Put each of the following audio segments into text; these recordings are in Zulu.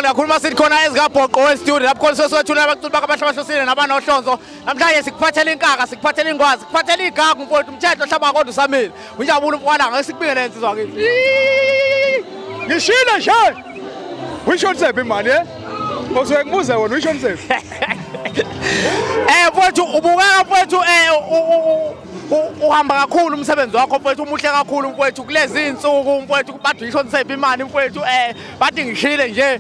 Kumnandi kakhulu uma sithi khona ezikabhoqo westudio lapho khona seswethula abaculi bakho abahle abahlosile nabanohlonzo. Namhlanje sikuphathela inkaka, sikuphathela ingwazi, sikuphathela igagu mfowethu, umthetho ohlaba kodwa usamile. Unjabulo umfana ngeke sikubingelele insizwa kithi. Ngishilo nje. Uyishonisephi imali eh? Usuke ngibuze wena uyishonisephi? Mfowethu ubukeka mfowethu uhamba kakhulu umsebenzi wakho mfowethu, umuhle kakhulu mfowethu kulezi insuku mfowethu, bathi uyishonisephi imali mfowethu, bathi ngishile nje. Yebo.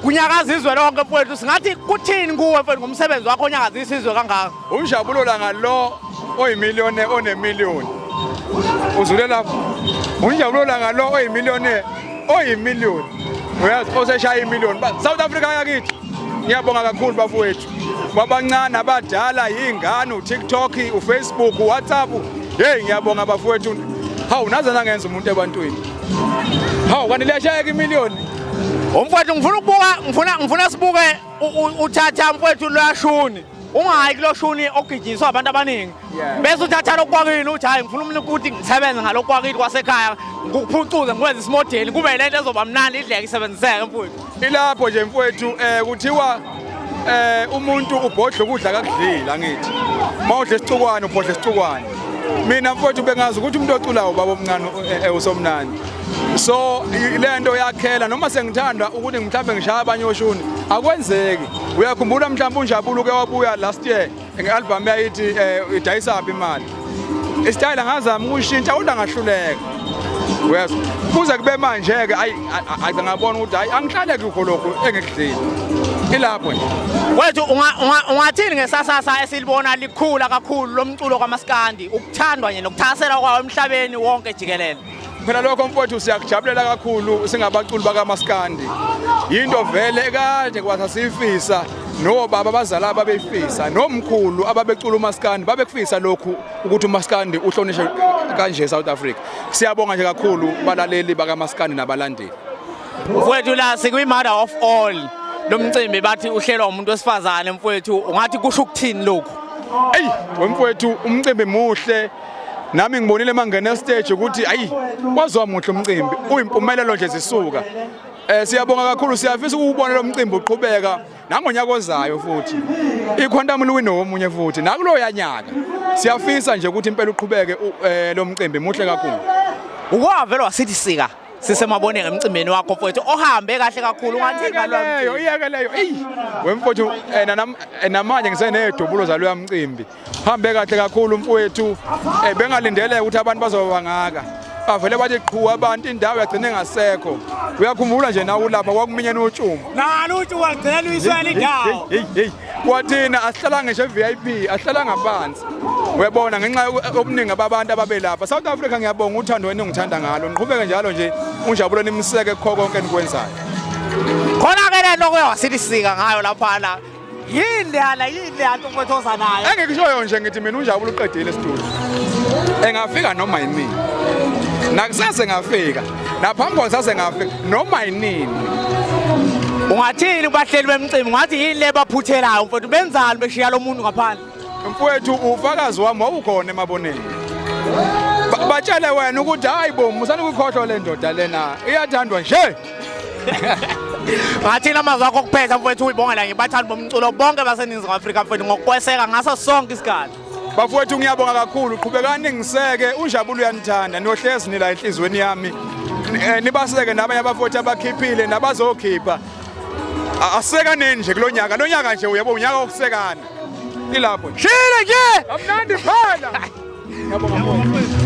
Kunyakaza izwe lonke mfowethu, singathi kuthini kuwe mfowethu ngomsebenzi wakho onyakaza isizwe kangaka? Unjabulo langa lo oyimiliyone onemiliyoni. Uzule lapho. Unjabulo langa lo oyimiliyone oyimiliyoni. Uyazi oseshaya imiliyoni. South Africa yakithi. Ngiyabonga kakhulu bafowethu. Kwabancane abadala yingane uTikTok, uFacebook, uWhatsApp. Hey ngiyabonga bafowethu. Hawu naze nangenza umuntu ebantwini. Hawu kanti liyashayeka imiliyoni. Umfowethu ngifuna ukubuka, ngifuna sibuke uthatha mfowethu lwashuni. Ungayi kuloshuni ogijinyiswa abantu abaningi. Bese uthatha lokwakini uthi hayi ngifuna umuntu ukuthi ngisebenze ngalokwakini kwasekhaya, ngikuphucuze ngikwenze isimodeli kube lento ezoba mnandi idleke isebenziseke mfowethu. Ilapho nje mfowethu kuthiwa umuntu ubhodla ukudla akakudlile angithi. Mawudla isicukwane ubhodla isicukwane. Mina mfowethu bengazi ukuthi umuntu oculayo ubaba omncane usomnandi. So lento yakhela noma sengithanda ukuthi mhlambe ngishaya abanye oshuni akwenzeki. Uyakhumbula mhlambe uNjabulo uke wabuya last year nge-album yayithi idayisaphi imali. Isitayela ngazama ukushintsha kodwa ngahluleka. Uyazwa? Kuze kube manje ke ayi ngabona ukuthi hayi angihlale kukho lokhu engikudlile. Ilapho nje. Wethu ungathini ngesasasa esilibona likhula kakhulu lomculo kaMaskandi, ukuthandwa nje nokuthasela kwawo emhlabeni wonke jikelele? Phela lokho mfowethu siyakujabulela kakhulu singabaculi bakaMaskandi. Yinto vele ekade kwasasifisa nobaba abazala ababeyifisa nomkhulu ababecula uMaskandi babekufisa lokhu ukuthi uMaskandi uhlonishwe kanje South Africa. Siyabonga nje kakhulu balaleli bakaMaskandi nabalandeli. Mfowethu la sikwi mother of all lo mcimbi bathi uhlelwa umuntu wesifazane mfowethu, ungathi kusho ukuthini lokhu? Ey wemfowethu umcimbi muhle. Nami ngibonile mangena stage ukuthi ayi wazwa muhle umcimbi, uyimpumelelo nje zisuka. Siyabonga kakhulu, siyafisa ukubona lo mcimbi uqhubeka nangonyaka ozayo futhi. IQuantum liwine omunye futhi nakuloya nyaka. Siyafisa nje ukuthi impela uqhubeke lo mcimbi muhle kakhulu. Ukwavela wasithi sika sisemaboneni emcimbini wakho mfowethu ohambe kahle kakhulu, ungathi ngaloyo iyeke leyo. Ey wemfowethu namanje ngisenedubulo zaloya mcimbi. Hambe kahle kakhulu mfowethu, bengalindele ukuthi abantu bazoba bangaka. Bavele bathi qhu abantu indawo yagcina engasekho. Uyakhumbula nje nawe ulapha kwakuminyene utshumo. Nalo utshumo lugcina luyiswela indawo. Hey hey. Kwathina asihlala ngisho VIP, asihlala ngaphansi. Uyabona ngenxa yobuningi babantu ababelapha. South Africa ngiyabonga uthando wenu engithanda ngalo. Niqhubeke njalo nje unjabulo nimseke kukho konke enikwenzayo. Khona ke lento kuyawasilisika ngayo lapha la. Yini leyana, yini leyana mfowethu oza nayo? Engikushoyo nje ngithi mina uNjabulo uqedile esitulo. Engafika noma yinini. Nakusasa engafika. Naphambi kwakusasa engafika noma yinini. Ungathini kubahleli bemcimbi? Ungathi yini le baphuthelayo mfowethu? Benzani beshiya lo muntu ngaphandle? Mfowethu ufakazi wami wawukhona emaboneni. Batshele wena ukuthi hayi bo musani ukukhohlwa le ndoda lena iyathandwa nje. Ngathini amazwi akho okuphetha mfowethu, uyibongela ngibathandi bomculo bonke baseNingizimu Afrika mfowethu ngokweseka ngaso sonke isikhathi? Bafowethu ngiyabonga kakhulu, qhubekani ngiseke, uNjabulo uyanithanda, niyohlezi nila enhlizweni yami. Nibaseke nabanye abafowethu abakhiphile nabazokhipha. Asekaneni nje kulonyaka, lonyaka nje uyabo unyaka wokusekana. Ilapho nje. Shile nje. Amnandi phela. Ngiyabonga mfowethu.